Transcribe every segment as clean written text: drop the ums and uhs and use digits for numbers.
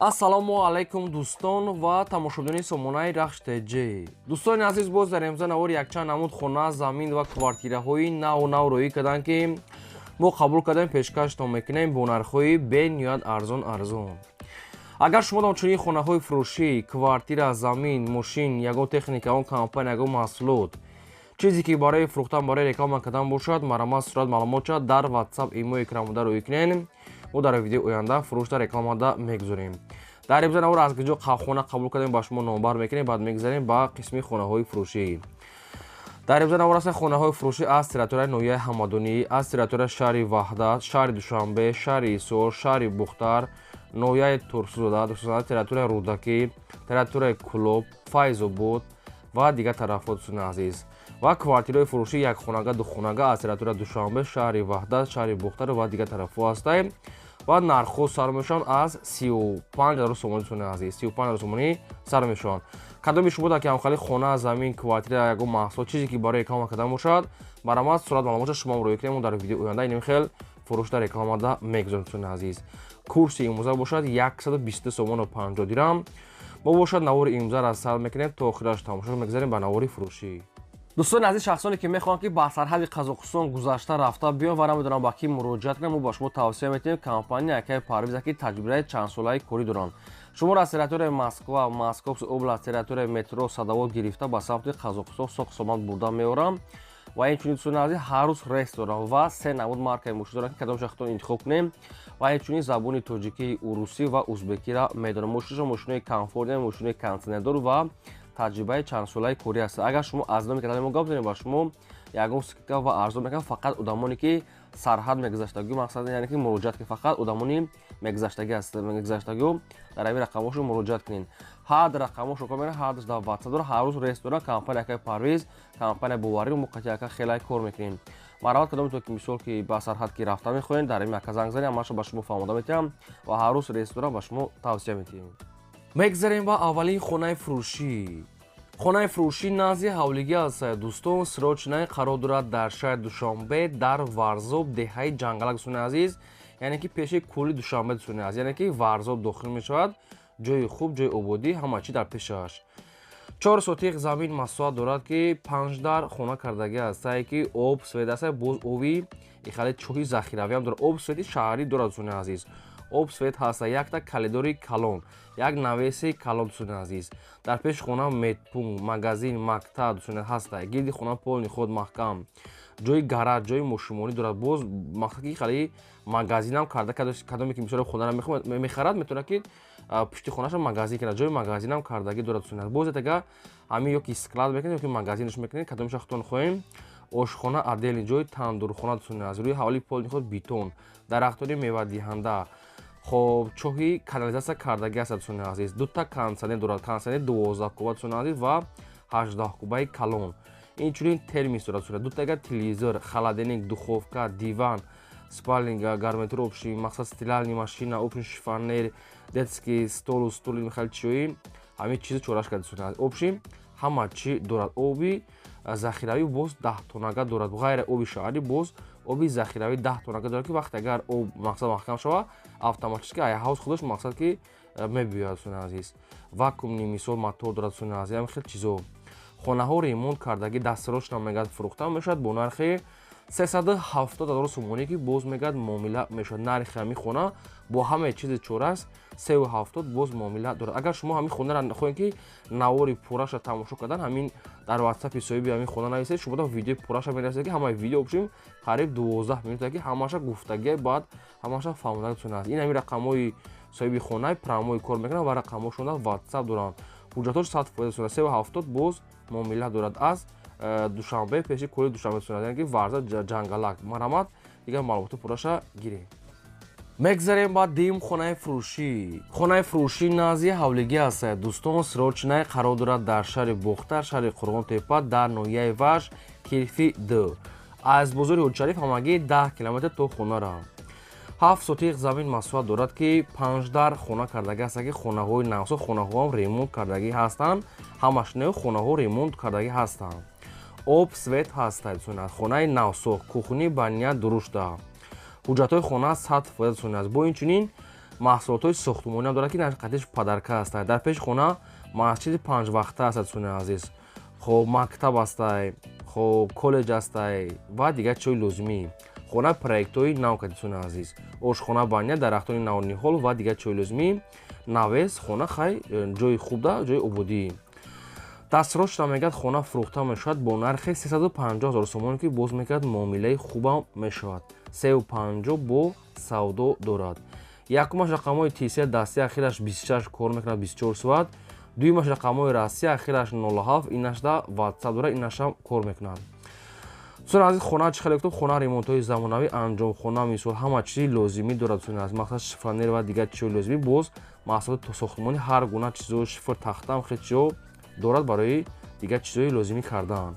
Ассалому алайкум, дӯстон ва тамошобинони сомонаи Рахш ТЖ. Дӯстони азиз, боз дар имза навори якчанд намуд хона, замин ва квартираҳои наву нав роӣ карданд, ки мо қабул кардем, пешкаштон мекунем бо нархҳои бениҳоят арзон арзон. Агар шумо дам чунин хонаҳои фурӯшӣ, квартира, замин, мошин, ягон техника, ягон компания, ягон маҳсулот, чизе ки барои фурӯхтан, барои реклама кардан бошад, марҳамат, сурат маълумотша дар WhatsApp, имо, экранбуда роӣ кунед. Мо дар видеои оянда фурӯшда, рекламада мегузорем. Дар имза навор аз куҷо хона қабул кардем, ба шумо номбар мекунем, баъд мегузарем ба қисми хонаҳои фурӯшӣ. Дар имза навор ҳастанд хонаҳои фурӯшӣ аз территорияи ноҳияи Ҳамадонӣ, аз территорияи шаҳри Ваҳдат, шаҳри Душанбе, шаҳри Ҳисор, шаҳри Бухтар, ноҳияи Турсунзода, территорияи Рӯдакӣ, территорияи Кӯлоб, Файзобод ва дигар тарафҳо, дӯстони азиз. Ва квартираҳои фурӯшӣ якхонага, духонага аз территорияи Душанбе, шаҳри Ваҳдат, шаҳри Бухтар ва дигар тарафҳо ҳастанд ва нархҳо сар мешаванд аз 35 000 сомонӣ. Дӯстони азиз, 35 000 сомонӣ сар мешаванд. Кадоми шумо дар ки ҳамхали хона, замин, квартира, ягон маҳсулот, чизе ки барои реклама кардан бошад, марҳамат, сурат маълумотша шумо роӣ кунем, мо дар видеои оянда иним хел фурӯшда, рекламада мегузорем. Дӯстони азиз, курси имрӯза бошад 120 сомону 50 дирам. Мо бошад навори имрӯзаро сар мекунем, то охираш тамошо мегузарем ба навори фурӯшӣ. Дӯстони азиз, шахсоне ки мехоҳанд, ки ба сарҳади Қазоқистон гузашта рафта биён ва намедонам ба кӣ муроҷиат кунанд, мо ба шумо тавсия метиҳем компания акаи Парвиза, ки таҷрибаи чандсолаи корӣ доранд. Шуморо аз территорияи Москва, Московский область, территорияи метро Садовод гирифта, ба самти Қазоқистон соқ сомат бурда меорам. Ва инчунин, дӯстони азиз, ҳар рӯз рейс дорам ва се намуд маркаи мошин дорам, ки кадомша худтон интихоб кунем. Ва инчунин забони тоҷикӣ, урусӣ ва узбекиро медонам. Мошинашон мошинои комфортный, мошинои кондитсионердор ва таҷрибаи чандсолаи корӣ аст. Агар шумо аз номи канали мо гап занед, ба шумо ягон скидка ва арзон мекунам. Фақат одамоне ки сарҳад мегузаштагӣ, мақсад яъне ки муроҷиат ки фақат одамони мегузаштагӣ аст, мегузаштагиҳо дар ҳамин рақамҳошон муроҷиат кунед. Ҳар рақамҳошо кор мекунад, ҳар дар WhatsApp дорад, ҳар рӯз рейс дорад. Компания акаи Парвиз компания боварӣ, мо қати ака хеле кор мекунем. Марҳамат, кадомето ки мисол ки ба сарҳад ки рафта мехоҳед, дар ин ака занг занед, ҳамаашро ба шумо фаҳмода метиҳам ва ҳар рӯз рейс дорам, ба шумо тавсия метиҳем. Мегзарем ба аввалин хонаи фурӯшӣ. Хонаи фурӯшӣ назди ҳавлигӣ аст, дӯстон, срочный қарор дорад дар шаҳри Душанбе, дар Варзоб, деҳаи Ҷангалак, дӯстони азиз, яъне ки пеши кӯли Душанбе, дӯстони азиз, яъне ки Варзоб дохил мешавад. Ҷои хуб, ҷои ободӣ, ҳама чӣ дар пешаш. 4 сотих замин масоҳат дорад, ки панҷ дар хона кардагӣ аст, ки об, свет аст, боз оби ихали чоҳи захиравиам дорад, об, свети шаҳрӣ дорад. Дӯстони азиз, об, свет ҳаста, якта калидори калон, як навеси калон. Дӯстони азиз, дар пеши хона медпункт, магазин, мактаб, дӯстони, ҳаста. Гирди хона полный ход маҳкам, ҷои гараж, ҷои мошинмонӣ дорад. Боз мақсад ки хали магазинам карда. Кадоме ки мисол хонаро мехарад, метавонад ки пушти хонаша магазин кунад, ҷои магазинам кардагӣ дорад. Дӯстони азиз, боз ятага ҳамин ё ки склад мекунед, ё ки магазинаш мекунед, кадомеша худтон хоҳем. Ошхона отдельный, ҷои тандурхона. Дӯстони азиз, рӯи ҳавли полный ход бетон, дарахтони мевадиҳанда. Хоб, чоҳи канализатсия кардагӣ аст. Дӯстони азиз, дута кондитсионер дорад, кондитсионер 12 куба, дӯстони азиз, ва 18 кубаи калон. Инчунин термос дорад, дутага телевизор, холодильник, духовка, диван, спальник, гарнитур, общий мақсад стиральный машина, общий шифоньер, детский столу, стули, михали чиёи, ҳамин чизо чораш карда. Дӯстони азиз, общий ҳама чӣ дорад. Оби захиравӣ боз 10 тонага дорад, ғайри оби шаҳрӣ боз оби захиравӣ 10 тонага дорад, ки вақте агар об мақсад маҳкам шавад, автоматически ай ҳавз худаш мақсад ки мебиёяд. Дӯстони азиз, вакуумный мисол мотор дорад. Дӯстони азиз, ҳамин хел чизо. Хонаҳо ремонт кардагӣ, дастсрочно мегӯяд, фурӯхта мешавад бо нархи 370 000 сомонӣ, ки боз мегӯяд, муомила мешавад. Нархи ҳамин хона бо ҳамаи чизи чораст 3,70, боз муомила дорад. Агар шумо ҳамин хонаро хоҳед ки навори пурраша тамошо кардан, ҳамин дар ватсапи соҳиби ҳамин хона нависед, шумо видеои пурраша мерасед, ки ҳамаи видео общем қариб 12 минута, ки ҳамаша гуфтагия, баъд ҳамаша фаҳмондагитон аст. Ин ҳамин рақамҳои соҳиби хонаи прямой кор мекунад ва рақамҳошонда ватсап доранд. Ҳуҷҷатҳош 100%. 3,70, боз муомила дорад. Аз Душанбе, пеши кӯли Душанбе, яъне ки Варза, Ҷангалак. Марҳамат, дигар маълумоти пурраша гирем. Мегзарем ба дим хонаи фурӯшӣ. Хонаи фурӯшӣ назди ҳавлигӣ аст, дӯстон, срочный қарор дорад дар шаҳри Бохтар, шаҳри Қурғонтепа, дар ноҳияи Вахш, Кирфи д. Аз бозори Ҳоҷишариф ҳамагӣ 10 километр то хонара. 7 сотих замин масоҳат дорад, ки панҷ дар хона кардагӣ ҳастанд, ки хонаҳои навсоз, хонаҳоам ремонт кардагӣ ҳастанд. Ҳамаш не, хонаҳо ремонт кардагӣ ҳастанд. Об, свет ҳастад. Хонаи навсох, кухни ба ният дурушта. Ҳуҷҷатҳои хона 100%, дӯстони азиз. Бо инчунин Маҳсулотҳои сохтмонӣ дорад, ки қатиш подарка аст. Дар пеши хона масҷиди панҷвақта аст, дӯстони азиз. Хоб, мактаб астай, хоб, коллеҷ астай ва дигар чизҳои лозимӣ. Хона проектҳои нав кард, дӯстони азиз. Ошхона, баня, дарахтони навниҳол ва дигар чизҳои лозимӣ. Навес хона хай ҷои хубда, ҷои ободӣ. Дастрош мегӯяд, хона фурӯхта мешавад бо нархи 350 0 сомон, ки боз мегӯяд, муомилаи хубам мешавад. 350 бо савдо дорад. Якумаш рақамҳои Tcell дасти, ахираш 26 кор мекунад 24 соат. Дуюмаш рақамҳои Россия, ахираш 07, инашда WhatsApp дорад, инашам кор мекунад. Дӯстони азиз, хона чӣ хеле гуфтам, хона ремонтҳои замонавӣ анҷом, хона мисол ҳама чизи лозимӣ дорад, дӯстони азиз, махсус шифонер ва дигар чизҳои лозимӣ, боз маҳсулоти сохтмонӣ, ҳар гуна чизҳо, шифр, тахтам, хеле чизҳо дорад барои дигар чизҳои лозимӣ кардан.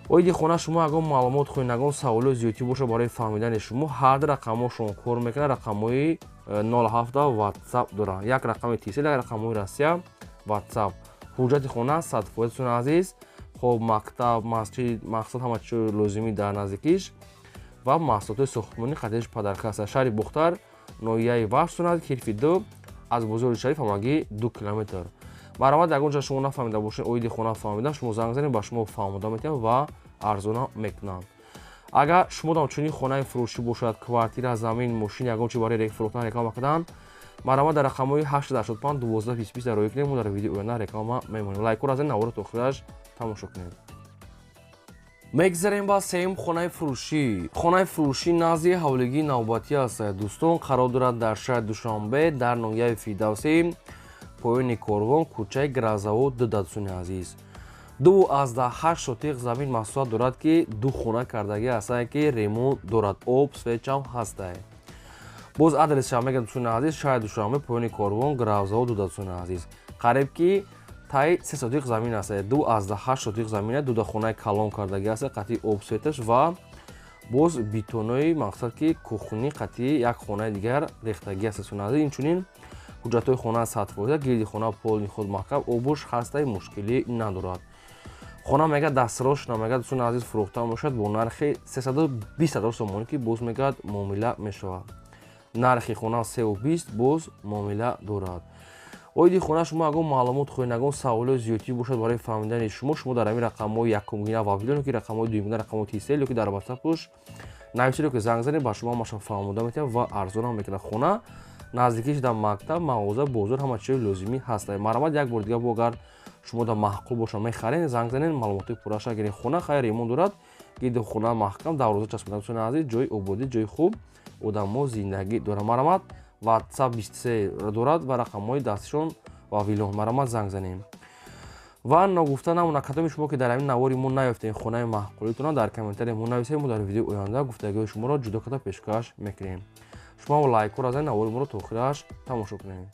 Оиди хона шумо ягон маълумот хоҳед, ягон саволои зиёдтӣ бошад барои фаҳмидани шумо, ҳар рақамҳошон кор мекунад, рақамҳои 07 WhatsApp доранд. Як рақами Tcell, як рақамҳои Россия WhatsApp. Ҳуҷҷати хона 100%, дӯстони азиз. Хоб, мактаб, масҷид, мақсад ҳама чизҳои лозимӣ дар наздикиш ва маҳсулотҳои сохтмонӣ қатиш подарка аст. Шаҳри Бохтар, ноҳияи Вахш, кирфи 2, аз бозори Шариф ҳамагӣ 2 километр. Марҳамат, ягон ҷо шумо нафаҳмида бошед, оиди хона фаҳмида, шумо занг занед, ба шумо фаҳмода метиҳам ва арзона мекунанд. Агар шумо дам чунин хонаи фурӯшӣ бошад, квартира, замин, мошин, ягон чи барои фурӯхтан, реклама кардан, марҳамат, дар рақамҳои 885 12 20 роӣ кунед, мо дар видеои оянда реклама мемонем. Лайкҳоро аз ин наворо то охираш тамошо кунед. Мегзарем ба сеюм хонаи фурӯшӣ. Хонаи фурӯшӣ назди ҳавлигии навбатӣ аст, дӯстон, қарор дорад дар шаҳри Душанбе, дар ноҳияи Фирдавсӣ, поёни корвон, кӯчаи Гразавод 2, дӯстони азиз. 2,8 сотиқ замин масоҳат дорад, ки ду хона кардагӣ ҳастанд, ки ремонт дорад, об, свечам ҳастай. Боз адресша мегӯям, дӯстони азиз, шаҳри Душанбе, поёни корвон, Гразавод 2, дӯстони азиз. Қариб ки таи 3 сотиқ замин аст, 2,8 сотиқ замин, дуда хонаи калон кардагӣ аст, қатъи об, светаш ва боз битонои, мақсад ки кухни қатъи як хонаи дигар рехтагӣ аст, дӯстони азиз. Инчунин ҳуҷҷатҳои хона 100%, гирди хона полни худ маҳкам, обуш ҳастай, мушкилӣ надорад. Хона мегӯяд, дастрош намегӯяд, дӯстони азиз, фурӯхта мешавад бо нархи 320 0 сомонӣ, ки боз мегӯяд, муомила мешавад. Нархи хона 320, боз муомила дорад. Оиди хона шумо ягон маълумот хоҳед, ягон саволои зиёдтӣ бошад барои фаҳмидани шумо, шумо дар ҳамин рақамҳои якумгина вавилон, ки рақамҳои дуюмгина, рақамҳои Tcell, ё ки дар WhatsApp-ш нависед, ки занг занед, ба шумо ҳамаша фаҳмода метиҳам ва арзонам мекунад. Хона наздикиш дар мактаб, мағоза, бозор, ҳама чизҳои лозимӣ ҳаст. Марҳамат, як бор дигар бо агар шумо дар маъқул боша, мехаред, занг занед, маълумотҳои пурраша гиред. Хона хайр ремонт дорад, гирди хона маҳкам, дарвоза часпонда, дӯстони азиз, ҷои ободӣ, ҷои хуб, одамо зиндагӣ дорад. Марҳамат, WhatsApp 23 дорад ва рақамҳои дастишон ва вилон. Марҳамат, занг занем. Ва ногуфта намонад, кадоми шумо ки дар ҳамин навори мо наёфтем хонаи маъқулитона, дар комментария мо нависед, мо дар видеои оянда гуфтагиҳои шуморо ҷудо карда пешкаш мекунем. Шумо лайкҳоро аз ин навори моро то охираш тамошо кунед.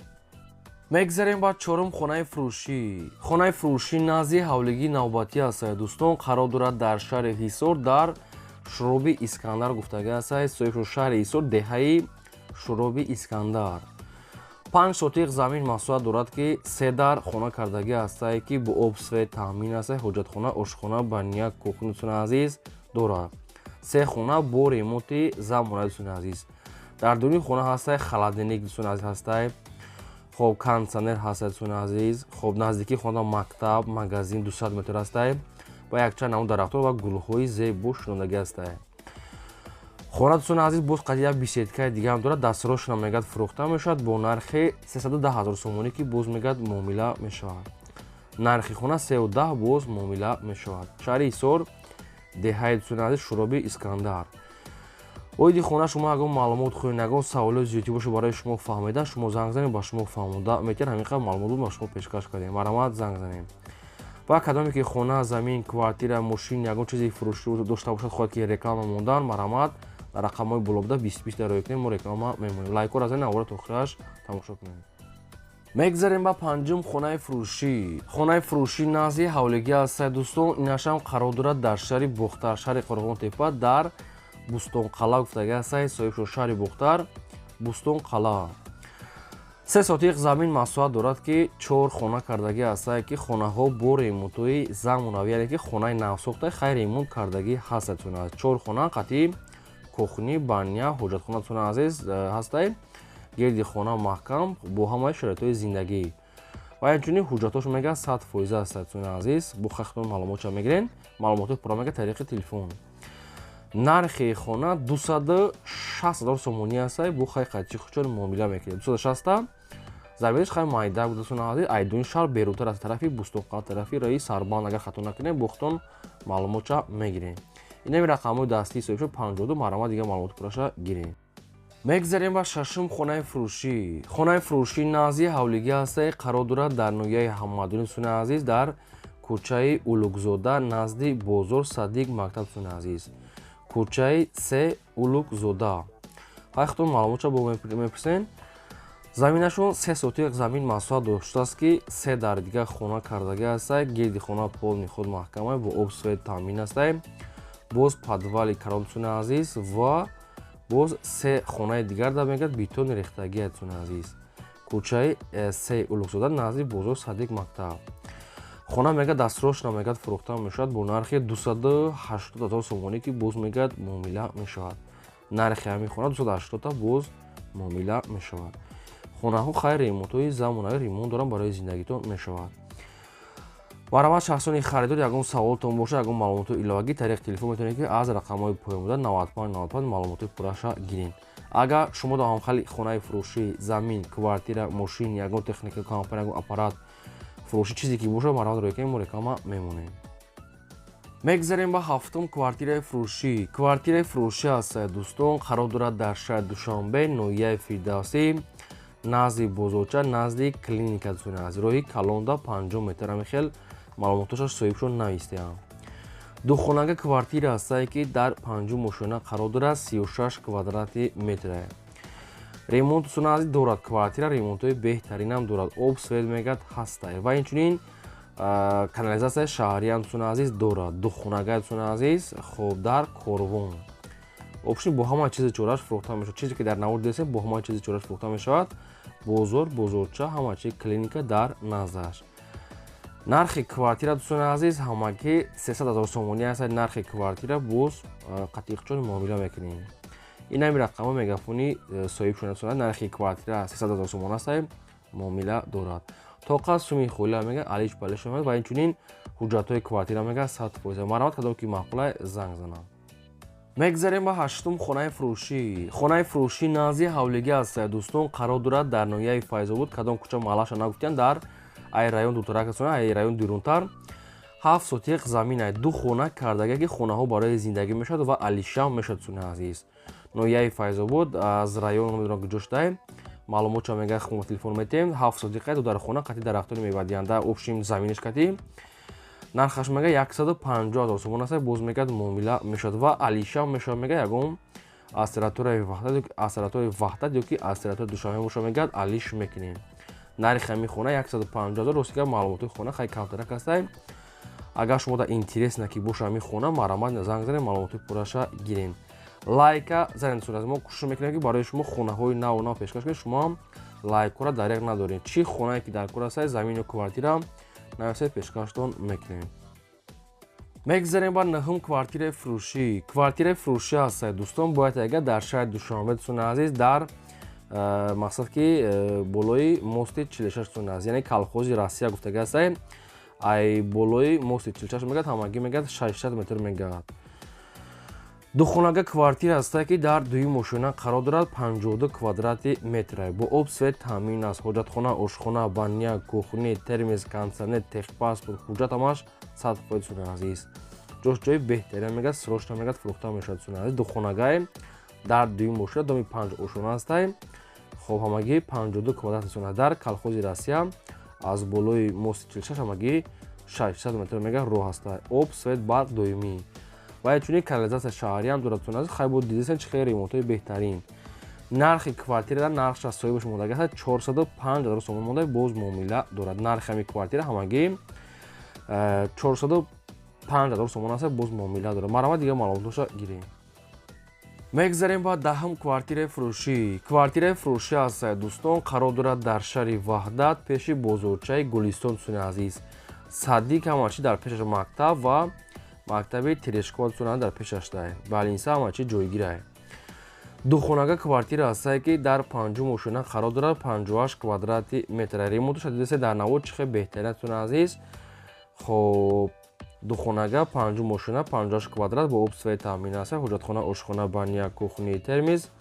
Мегзарем ба чорум хонаи фурӯшӣ. Хонаи фурӯшӣ назди ҳавлигии навбатӣ аст, дӯстон, қарор дорад дар шаҳри Ҳисор, дар Шуроби Искандар гуфтагӣ аст, соҳиб шаҳри Ҳисор, деҳаи Шуроби Искандар. 5 сотиқ замин масоҳат дорад, ки се дар хона кардагӣ ҳастае, ки бо об, свет таъмин аст, ҳоҷатхона, ошхона, баня, кухня, дӯстони азиз, дорад. Се хона бо ремонти замона, дӯстони азиз. Дар дуруни хона ҳастай холодильник, дӯстони азиз, ҳастай, хоб, кондитсионер ҳастай, дӯстони азиз. Хоб, наздикии хона мактаб, магазин 200 метр ҳастай ва якчанд намуд дарахтон ва гулҳои зебо шинондагӣ ҳастай. Хона, дӯстони азиз, боз қади як беседкаи дигарам дорад. Дастрошона мегӯяд, фурӯхта мешавад бо нархи 310 0 сомонӣ, ки боз мегӯяд, муомила мешавад. Нархи хона 310, боз муомила мешавад. Шаҳри Ҳисор, деҳаи, дӯстони азиз, Шуроби Искандар. Оиди хона шумо ягон маълумот хоҳед, ягон саволои зиёдтӣ бошад барои шумо фаҳмида, шумо занг занед, ба шумо фаҳмода метиҳад. Ҳамин қадр маълумот буд, ба шумо пешкаш кардем. Марҳамат, занг занем. Ва кадоме ки хона, замин, квартира, мошин, ягон чизи фурӯшӣ дошта бошад, хоҳад ки реклама мондан, марҳамат, дар рақамҳои боло буда 20 20 дар роӣ кунед, мо реклама мемонем. Лайкҳоро аз ин навора то охираш тамошо кунед. Мегзарем ба панҷум хонаи фурӯшӣ. Хонаи фурӯшӣ назди ҳавлигӣ аст, дӯстон, инашам қарор дорад дар шаҳри Бохтар, шаҳри Қорғонтепа, дар Бӯстонқалъа гуфтагӣ ҳастай, соҳибшо шаҳри Бохтар, Бӯстонқалъа. 3 сотиқ замин масоҳат дорад, ки чор хона кардагӣ ҳастае, ки хонаҳо бо ремонтҳои замонавӣ, яъне ки хонаи навсохта, хайр ремонт кардагӣ ҳаст. Чор хона қатъи кухни, баня, ҳоҷатхона, дӯстони азиз, ҳастай. Гирди хона маҳкам, бо ҳамаи шароитҳои зиндагӣ. Ва инчунин ҳуҷҷатҳош мега 100% аст, дӯстони азиз. Бо хахтон маълумотша мегирен. Маълумотҳои пурра мега тариқи телефон. Нархи хона 260 000 сомонӣ аст, бо хай қайчи хучон муомила мекунед. 260 зарбедиш хай майда буд, дӯстони азиз. Айдуни шаҳр берунтар аз тарафи Бустонқалъа, тарафи раи Сарбанд, агар хато накунем, бохтон маълумотша мегирем. Инами рақамҳои дастии соҳибшо 52, марҳамат, дигар маълумоти пурраша гирем. Мегзарем ба шашум хонаи фурӯшӣ. Хонаи фурӯшӣ назди ҳавлигӣ ҳастае, қарор дорад дар ноҳияи Ҳамадони, дӯстони азиз, дар кӯчаи Улугзода, назди бозор, садик, мактаб, дӯстони азиз. Кӯчаи се Улугзода. Хай, худтон маълумотша бо мепурсен. Заминашон 3 сотиқ замин масоҳат доштааст, ки се дар дигар хона кардагӣ ҳастае. Гирди хона полный худ маҳкама, бо об, свет таъмин ҳастае. Боз подвали калон, дӯстони азиз, ва боз се хонаи дигар да мегӯяд бетони рехтагӣ, дӯстони азиз. Кӯчаи се Улугзода, назди бозор, садик, мактаб. Хона мегӯяд дастрошна мегӯяд фурӯхта мешавад бо нархи 280 000 сомонӣ, ки боз мегӯяд муомила мешавад. Нархи ҳамин хона 280-та, боз муомила мешавад. Хонаҳо хайр ремонтҳои замонавӣ ремонт доранд, барои зиндагитон мешавад. Марҳамат, шахсони харидор, ягон саволтон бошад, ягон маълумоти иловагӣ, тариқи телефон метавонед, ки аз рақамҳои поён буда 95 95 маълумоти пурраша гиред. Агар шумо дар ҳамхали хонаи фурӯшӣ, замин, квартира, мошин, ягон техника, компания, ягон аппарат фурӯшӣ, чизе ки бошад, марҳамат, рӯякаи мо реклама мемонем. Мегзарем ба ҳафтум квартираи фурӯшӣ. Квартираи фурӯшӣ аст, дӯстон, қарор дорад дар шаҳри Душанбе, ноҳияи Фирдавсӣ, назди бозорча, назди клиника, дӯстони азиз, роҳи калонда 50 метр. Ҳамин хел маълумотошаш соҳибшон навистиям. Духонага квартира ҳастае, ки дар панҷум ошёна қарор дорад, 36 квадрати метре. Ремонт, дӯстони азиз, дорад квартира, ремонтҳои беҳтаринам дорад. Об, свет мегӯяд ҳастае ва инчунин канализатсияи шаҳриам, дӯстони азиз, дорад. Духонага, дӯстони азиз, хоб, дар Корвон обшин бо ҳама чизи чораш фурӯхта мешавад. Чизе ки дар навор дидесем, бо ҳама чизи чораш фурӯхта мешавад. Бозор, бозорча, ҳама чи, клиника дар наздаш. Нархи квартира, дӯстони азиз, ҳамагӣ 300 000 сомонӣ аст. Нархи квартира боз қатиқчон муомила мекунем. Ин ҳами рақамҳо мегафони соҳиб шуна. Нархи квартира 300 000 сомон аст, муомила дорад. Тоқа суми хола мега алиш балиш ва инчунин ҳуҷҷатҳои квартира мега 100%. Марҳамат, кадом ки маъқула, занг занам. Мегзарем ба ҳаштум хонаи фурӯшӣ. Хонаи фурӯшӣ назди ҳавлигӣ аст, дӯстон, қарор дорад дар ноҳияи Файзобод. Кадом кӯча, маҳаллаша нагуфтиян, дар ай район дуртарак, ай район дурунтар. 7 сотиқ замин ай, ду хона кардага, ки хонаҳо барои зиндагӣ мешавад ва алишам мешавад, дӯстони азиз. Ноҳияи Файзобод, аз район намедонам куҷо шудай. Маълумотшо мега мо телефон метем. 7 сотиқа, ду дар хона қати дарахтони мевадиҳанда, общим заминиш кати. Нархаш мега 150 000 сомон аст, боз мегӯяд муомила мешавад ва алишам мешавад. Мега ягон аз территорияи Ваҳдат ё ки аз территорияи Душанбе боша, мегӯяд алиш мекунем. Нархи ҳамин хона 150 000. Ростига, маълумоти хона хеле камтарак ҳастай. Агар шумо да интересно ки боша ҳамин хона, марҳамат, занг занед, маълумоти пурраша гирем. Лайка занед, дӯстони азиз. Мо кӯшиш мекунем, ки барои шумо хонаҳои наву нав пешкаш кунем. Шумо ҳам лайкҳоро дареғ надоред. Чӣ хонае ки дар кор ҳастай, замин ё квартира, нависед, пешкаштон мекунем. Мегзарем ба нӯҳум квартираи фурӯшӣ. Квартираи фурӯшӣ ҳаст, дӯстон, бояд агар дар шаҳри Душанбе, дӯстони азиз, дар мақсад ки болои мости 46, дӯстони азиз, яъне Колхози Россия гуфтага ҳастай. Ай болои мости 46 мегӯяд, ҳамагӣ мегӯяд 600 метр мегӯяд. Духонага квартира ҳастае, ки дар дуюм ошёна қарор дорад, 52 квадрати метр, бо об, свет таъмин аст. Ҳоҷатхона, ошхона, баня, кухня, термос, кондитсионер, техпаспорт, ҳуҷҷат ҳамаш 100%, дӯстони азиз. Ҷош ҷои беҳтарин, мегӯяд срочно мегӯяд фурӯхта мешавад, дӯстони азиз. Духонагае дар дуюм ошёна, доми панҷ ошёна ҳастай. Хоб, ҳамагӣ 52 квадрат, дӯстони, дар Колхози Россия, аз болои мости 46 ҳамагӣ 600 метр мегӯяд роҳ ҳастай. Об, свет, барқ доимӣ ва инчунин канализатсия шаҳриам дорад, дӯстони азиз. Хай, бо дидесен, чӣ хеле ремонтҳои беҳтарин. Нархи квартира, нархш аз соҳибаш мондаги аст 405 000 сомон монда, боз муомила дорад. Нархи ҳамин квартира ҳамагӣ 405 000 сомон аст, боз муомила дорад. Марҳамат, дигар маълумотоша гирем. Мегзарем ба даҳум квартираи фурӯшӣ. Квартираи фурӯшӣ аст, дӯстон, қарор дорад дар шаҳри Ваҳдат, пеши бозорчаи Гулистон, дӯстони азиз. Садик, ҳамачи дар пешаш, мактаб ва мактаби Терешкова, дӯстони, дар пешаш дай. Балинса, ҳамачи ҷойгирае. Духонага квартира ҳастае, ки дар панҷум ошёна қарор дорад, 58 квадрати метр. Ремонташ дидасе дар навор, чӣ хел беҳтаринатон, азиз. Хоб, духонага, панҷум ошёна, 58 квадрат, бо об, свет таъмин аст. Ҳоҷатхона, ошхона, баня, кухни, термиз.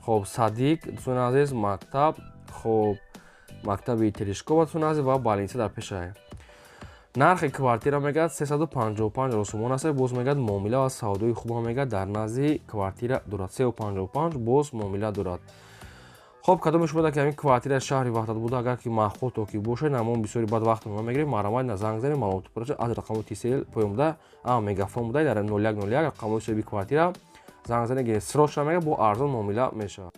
Хоб, садик, дӯстони азиз, мактаб, хоб, мактаби Терешкова, дӯстони азиз, ва больница дар пешае. Нархи квартира мегӯяд 355 ҳазор сомон аст. Боз мегӯяд, муомила ва савдои хуб мегӯяд дар назди квартира дорад. 355, боз муомила дорад. Хоб, кадоме шумо ки ҳамин квартира шаҳри Ваҳдат буда, агар ки маъқулто ки бошад, намон бисёри бад вақт намегирем, марҳамат, на занг занед, маълумоти пурраша аз рақамҳои Тисел поён буда, Мегафон буда, дар 0101 рақамҳои соҳиби квартира занг занед, гиред. Срочно мегӯяд, бо арзон муомила мешавад.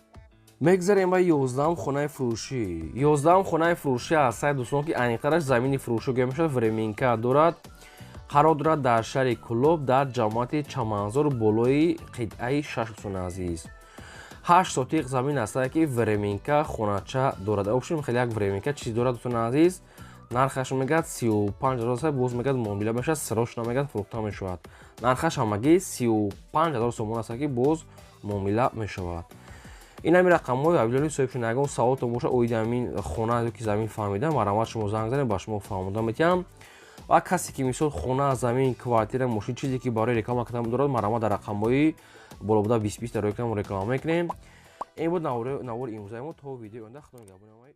Мегзарем ба 11-ум хонаи фурӯшӣ. 11-ум хонаи фурӯшӣ ҳастае, дӯстон, ки аниқтараш замини фурӯшӣ гӯя мешавад, временка дорад, қарор дорад дар шаҳри Кӯлоб, дар ҷамоати Чаманзор, болои қитъаи шаш. Дӯстони азиз, 8 сотиқ замин ҳастае, ки временка хонача дорад. Общем, хеле як временка чиз дорад, дӯстони азиз. Нархаш мегӯяд 35 000, боз мегӯяд, муомила мешавад, срочно мегӯяд, фурӯхта мешавад. Нархаш ҳамагӣ 35 000 сомон аст, ки боз муомила мешавад. Ин ҳамин рақамҳои объявление соҳиб шуда. Ягон саволтон бошад оиди ҳамин хона ки замин фаҳмида, марҳамат, шумо занг занед, ба шумо фаҳмода метиҳам. Ва касе ки, мисол, хона, замин, квартира, мошин, чизе ки барои реклама кардан дорад, марҳамат, дар рақамҳои боло буда 20 20 дар реклама мекунем. Ин буд навори имрӯзаи мо. То видеои оянда, худо нигаҳбони.